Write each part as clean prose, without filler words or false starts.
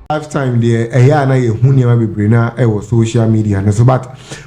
Lifetime deɛ, ɛyɛ a na yɛhu nneɛma bebree na ɛwɔ social media no so, but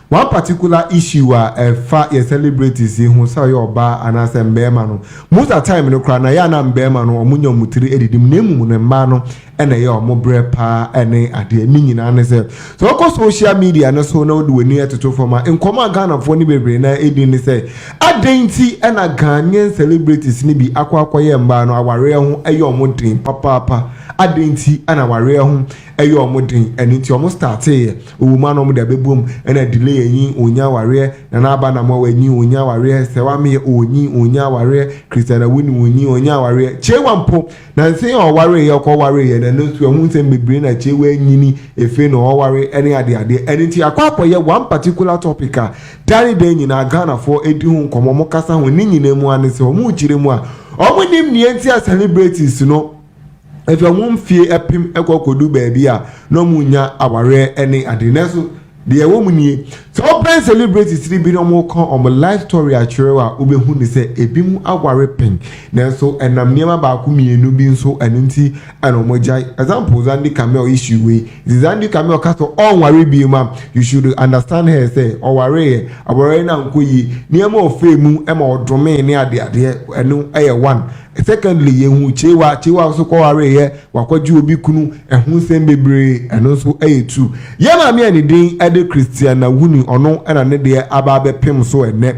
one particular issue a ɛfa yɛ celebrities yi ho, sɛ ɔyɛ ɔbaa anaasɛ mbɛrima no, most of the time no koraa na yɛ ana mbɛrima no ɔmo nya ɔmo tiri edidi mu, na emu no mmaa no ɛna ɛyɛ ɔmo brɛ paa. Ɛne adeɛ ne nyinaa ne sɛ ɔkɔ social media no so na ɔde w'ani ɛtoto fam a, nkɔmɔ a Ghanafoɔ no bebree na edi ne sɛ, adan nti ɛna Ghanaian celebrities no bi akɔ akɔyɛ mmaa no awareɛ ho ɛyɛ ɔmo den papaapa? Adan nti ɛna awareɛ ho ɛyɛ ɔmo den? Ɛno nti ɔmo starteeɛ owu mu ana ɔmo de abɛbom ɛna Delay enyi onya awareɛ, Nana Aba na mo enyi onya awareɛ, Sɛwame onyi onya awareɛ, Christian Awuni onyi onya awareɛ, Kyewa mpo na nsɛn a ɔware yɛ ɔkɔ ware yɛ na ɛno nso ɛho nsɛm bebree na Kyewa enyini efe na ɔware ɛne adeadeɛ. Ɛno nti akɔ akɔyɛ one particular topic a dari dan nyinaa Ghanafoɔ edi ho nkɔmɔ, ɔmo kasa ho ne nyinaa mu ano sɛ ɔmo kyerɛ mu a ɔmo nim nea nti a celebrities no efi ɔmo mfie ɛpem ɛkɔ kɔdu baabi a na ɔmo nya awareɛ ɛne ade. Nanso deɛ ɛwɔ mu nie, sɛ ɔpɛn celebrities ni bi na ɔmo ka ɔmo life story akyerɛ a, wobɛhu ne sɛ ebi mu aware pɛn, nanso ɛnam nneɛma baako mmienu bi nso ɛno nti ɛna ɔmo gyae. Example, Xandy Kamel issue wei. Xandy Kamel ka sɛ ɔnware bi mu a, you should understand her sɛ ɔware yɛ aware na nkɔ yie, nneɛma ɔfɛ mu ɛma ɔdome ne adeadeɛ. Ɛno ɛyɛ one. Secondly, yehu Kyewa. Kyewa nso kɔware yɛ wakɔgye obi kunu, ɛho nsɛm bebree. Ɛno nso ɛyɛ two. Yɛ maame a ne din ɛde Christiana Wuni, ɔno ɛna ne deɛ aba abɛpem so. Ɛnɛ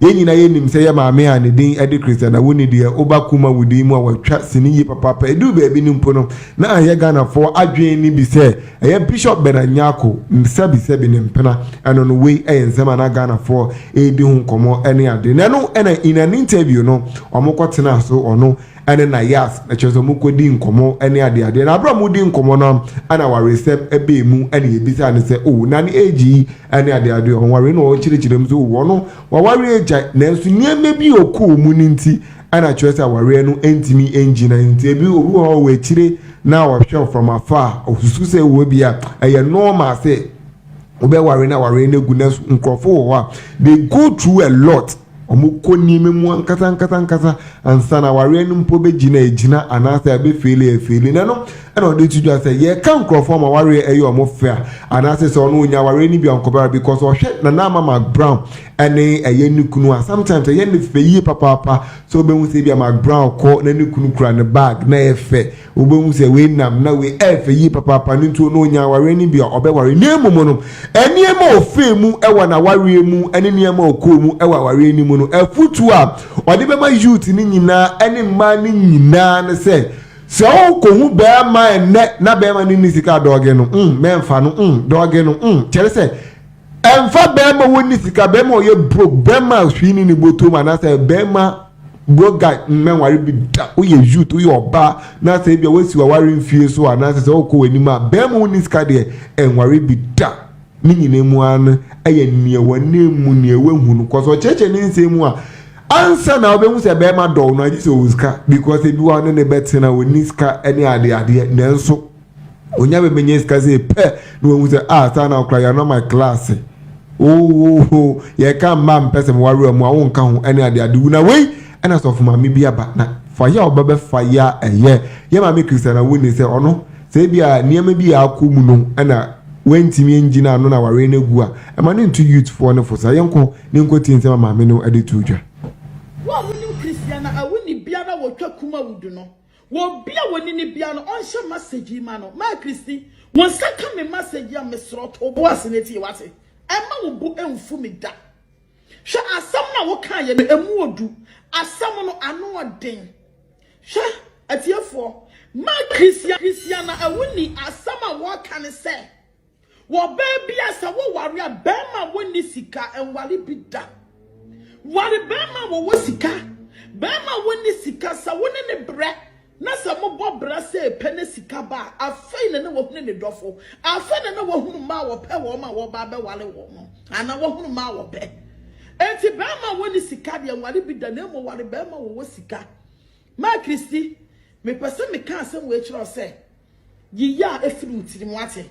yɛn nyinaa yɛnim sɛ yɛ maame a ne din ɛde Christiana Wuni deɛ, ɔba kuma wɔ din mu a wɔatwa sini yie papaapa. Edu baabi no mpo no na ayɛ Ghanafoɔ adwene ni bi sɛ ɛyɛ Bishop Bernard Nyako sɛbi sɛbi ne mpena. Ɛno no wei ɛyɛ nsɛm a na Ghanafoɔ ɛredi ho nkɔmɔ ɛne ade. Na ɛno ɛna in an interview no ɔmo kɔtena so, ɔno ɛne na yas na kyerɛ sɛ ɔmo kɔdi nkɔmɔ ɛne ade adeɛ. Na abira ɔmo di nkɔmɔ no ɛna awaresɛm ɛbɛɛ mu, ɛna yɛbisa ne sɛ o na ne age yi ɛne ade ade ɔnware, na ɔkyerɛkyerɛ mu sɛ o ɔno waware agya, nanso nneɛma bi okɔɔ mu ne nti ɛna kyerɛ sɛ awareɛ no ntumi ngyina. Nti ebi obi wɔ hɔ wɔ akyire na ɔhwɛ from afar, osusu sɛ wɔ bi a ɛyɛ normal sɛ wobɛware na awareɛ no egu, na nkurɔfo wɔ hɔ a they go through a lot. Wɔn kɔ nneɛma mu ankasa ankasa ankasa ansa na awareɛ no mpo bɛgyina egyina anaasɛ ɛbɛfail ɛfail. Na no ɛna ɔde tu dwa sɛ yɛka nkurɔfoɔ ma awareɛ ɛyɛ ɔmo fɛ a, anaasɛ sɛ ɔno onya awareɛ no bi a nkɔbɛra, because ɔhwɛ Nana Ama McBrown ɛne ɛyɛ ne kunu a, sometimes ɛyɛ ne fɛ yie papaapa sɛ ɔbɛhu sɛ ebi a McBrown kɔ na ne kunu kura ne bag na ɛyɛ fɛ, wobɛhu sɛ wei nam na wei ɛyɛ fɛ yie papaapa ne ntuo na onya awareɛ no bi a ɔbɛware. Na emu no, nneɛma a ɔfɛ mu ɛwɔ n'awareɛ mu ɛne nneɛma a ɔkɔɔ mu ɛwɔ awareɛ no mu no, afutu a ɔde bɛma youth ne nyinaa ɛne mmaa ne nyinaa ne sɛ ɔkɔhu bɛrima ɛnɛ na bɛrima no ni sika dɔɔge no mɛnfa no dɔɔge no kyerɛ sɛ ɛnfa bɛrima wɔ ni sika, bɛrima ɔyɛ broke, bɛrima hwii ni ne bɔtɔ mu anaasɛ bɛrima broke guy, mmɛnware bi da. Woyɛ youth, woyɛ ɔbaa na sɛ ebi a woasi waware mfie so anaasɛ sɛ ɔkɔ w'anim a, bɛrima wɔ ni sika deɛ, ɛnware bi da. Ne nyinaa mu ara no ɛyɛ nea wɔnam mu, nea wɔahu no kɔsɔ ɔkyerɛkyerɛ ne nsɛm mu a, ansa na wobɛhu sɛ bɛrima dɔw no agye sɛ ɔwɔ sika, because ebi wɔ ne ne bɛtena wɔni sika ne ade adeɛ, nanso onya bɛbɛnya sika sɛ pɛ na wɔhu sɛ ah, saa na ɔkora yɛ no my class ooo, yɛka mma mpɛ sɛ meware mu a wonka ho ne ade ade wu. Na wei ɛna sɔfo maame bi aba na fa yɛ a ɔbɛbɛfa yɛ a ɛyɛ yɛ maame Christiana Wuni sɛ ɔno sɛ ebi a nneɛma bi a akɔ mu no ɛna wɔntumi ngyina ano na ware no agu a, ɛma ne nto youthfoɔ no fo sa. Yɛnkɔ ne nkɔ tie nsɛm a maame no de to dwa. Wo a wonim Christiana Awuni biara wɔtwa kuma wudu no, wɔ bi a wɔni ne bia no, ɔnhyɛ message yi ma no. Maa Kristi wɔn nsa ka me message a, mesrɛ to bo ase ne tie wate. Ɛma wo bo ɛmfu me da. Hwɛ, asɛm na woka yɛ no emu odu, asɛm no ano ɔden. Hwɛ, atiefoɔ, maa Christiana Awuni asɛm a wɔka ne sɛ wɔ baa bi a sɛ woware a, bɛrima wɔnni sika nware bi da. Ware bɛrima a wɔwɔ sika. Bɛrima a wɔnni sika, sɛ wo ne ne brɛ na sɛ mobɔ brɛ sɛ pɛ ne sika ba a, afei na ne wɔhunu ne dɔfo, afei na ne wɔhunu mmaa a wɔpɛ wɔn a wɔba abɛware wɔn no anaa wɔhunu mmaa a wɔpɛ. Enti bɛrima a wɔnni sika deɛ, nware bi da, na mmom ware bɛrima a wɔwɔ sika. Maa Kristi, mepɛ sɛ meka asɛm wɔ akyerɛ sɛ yiyi a efiri wo tirim wate,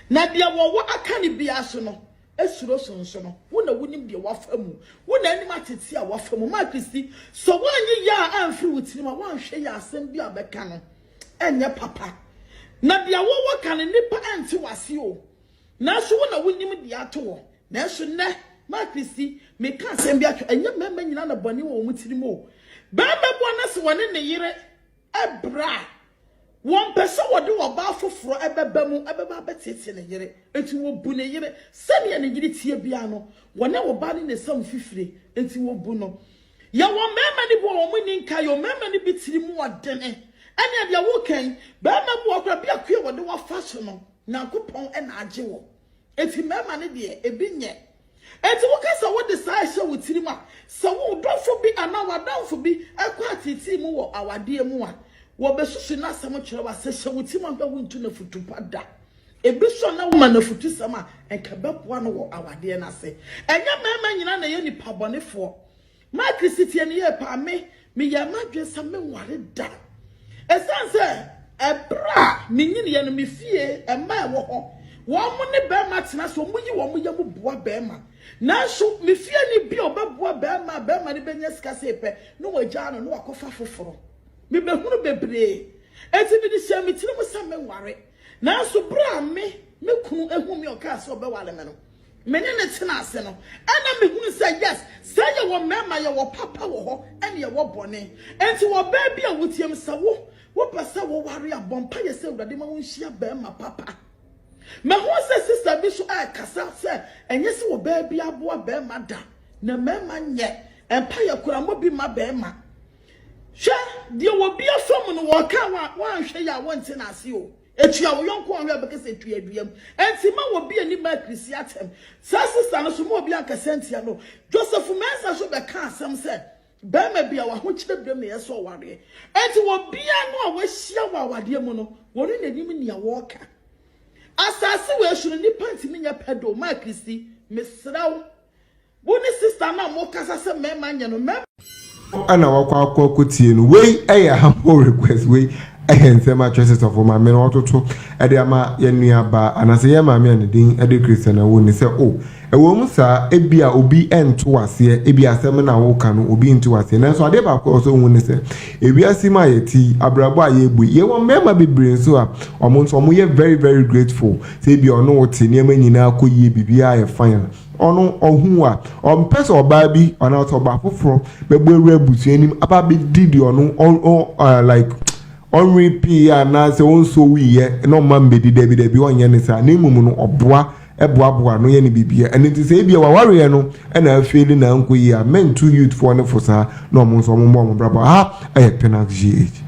na deɛ wɔwɔ aka ne bia so no esuro sonso no, wo na wonim deɛ wafa mu, wo na anim atete a wafa mu. Maa Kristi, sɛ woanyi yɛ a amfiri wo tirim a, woanhwɛ yɛ asɛm bi a bɛka no ɛnyɛ papa. Na deɛ wowɔ ka no nnipa nte w'ase o. Nanso wo na wonim deɛ ato wɔ. Nanso nnɛ, Mark Christie, meka asɛm bi atwa, ɛnyɛ mmarima nyinaa na bɔne wɔ wɔn tirim o. Barima bi wɔ na sɛ wɔne ne yere brɛ a, wɔmpɛ sɛ wɔde ɔbaa foforɔ bɛba mu bɛba abɛteetee ne yere. Enti wɔbu ne yere sɛdeɛ ne yere teɛ biara no. Wɔne ɔbaa no na ɛsam fifire, enti wɔbu no. Yɛwɔ mmarima no bi wɔ wɔn nni nkaeɛ o, mmarima no bi tiri mu ɔdene. Ɛnneɛ deɛ woka yi, barima bi wɔ hɔ koraa, bi a kue wɔde wo afa so no, Nyankopɔn na agye wo. Enti mmarima no deɛ, ebi nyɛ. Enti woka sɛ wode saa rehyɛ wo tirim a, sɛ wo dɔfo bi anaa w'adamfo bi kɔ ateetee mu wɔ awadeɛ mu a, wɔbɛsusu n'asɛm kyerɛ wo a, sɛ hyɛ wo tirim a hwɛ wontu no afutu pa da. Ebi nso a na woma no afutusɛm a, anka ɛbɛboa no wɔ awadeɛ no ase. Ɛnyɛ mmarima nyinaa na ɛyɛ nnipa bɔnefoɔ. Mark si tie no yie paa, me, meyɛɛ m'adwene sɛ menware da. Ɛsiane sɛ ɛberɛ a menyiniiɛ no, me fie mmaa a ɛwɔ hɔ, wɔn ne barima tena ase, wɔyi wɔn yam boa barima. Nanso me fieni bi a ɔbɛboa barima a barima no bɛnya sika sei pɛ, na wagyaa no na wakɔfa foforɔ. Mebɛhunu bebree. Enti mede hyɛɛ me tirim sɛ menware. Nanso berɛ a me, me kunu huu me a ɔkaa sɛ ɔbɛware me no, Me ne no tena ase no, ɛna mehunu sɛ yes, sɛ yɛwɔ mmarima, yɛwɔ papa wɔ hɔ, ɛna yɛwɔ bɔne. Enti wɔ ɔbaa bi a wotiam sɛ wo, wopɛ sɛ woware a, bɔ mpaeɛ sɛ Awurade ma wonhyia barima papa. Mahu sɛ sista bi nso ɛrekasa sɛ ɛnyɛ sɛ ɔbaa bi aboa barima da, na mmarima nyɛ. Mpaeɛ koraa mmɔ bi mma barima. Hwɛ, deɛ obi afa mu no, wɔka a woanhwɛ yɛ a wonte no ase o. Etua wo yɔnko a ɔhwɛ a bɛka sɛ tua dua mu. Enti ma obi ani mma Chrissy atɛm. Saa sista no so ma obi ankasa ntia no. Joseph Mensah nso bɛkaa asɛm sɛ, Barima bi a w'ahokyerɛ berɛ mu na ɛyɛ sɛ ɔwareɛ. Enti obiara no a wahyia wɔ awadeɛ mu no, wɔne n'anim nea wɔreka. Asase wei so no, nnipa ntumi nyɛ pɛ do. Ma Chrissy, mesrɛ wo. Wo ne sister no a mo kasa sɛ mmarima nyɛ no mmarima. Ɛna wakɔ akɔ akɔtie no wei ɛyɛ humble request wei ɛyɛ nsɛm a kyerɛ sɛ sɔfo maame no ɔtoto ɛde ama yɛn nua baa anaasɛ yɛn maame a ne din ɛde Christian awo ne sɛ o ɛwɔ mu saa ebi a obi ɛnto aseɛ ebi asɛm na woka no obi nto aseɛ nanso adeɛ baako a ɔsɛ ohun ne sɛ ewiase mu a yɛte yi abrabɔ a yɛrebu yi yɛwɔ mmarima bebree nso a wɔn nso wɔyɛ very very grateful sɛ ebi ɔno wote nneɛma nyinaa kɔ yie biribiara yɛ fine a Ɔno ɔhu a, ɔmpɛ sɛ ɔbaa bi anaasɛ ɔbaa foforɔ bɛbɔ awura abusua anim aba abɛdi deɛ ɔno ɔ ɔ uh, like ɔnwe pii anaasɛ ɔnso wuiɛ na ɔma mbɛdi. Dabi dabi, ɔnyɛ ne saa, na mmom no ɔboa ɛboaboa no yɛ ne biribiara. Ɛno nti sɛ ebia wawareɛ no ɛna afeeli na ankɔ yie a, mɛntu youthfoɔ no fo saa na ɔmo nso ɔmo mmɔ ɔmo brabɔ. Ha ɛyɛ Penax GH.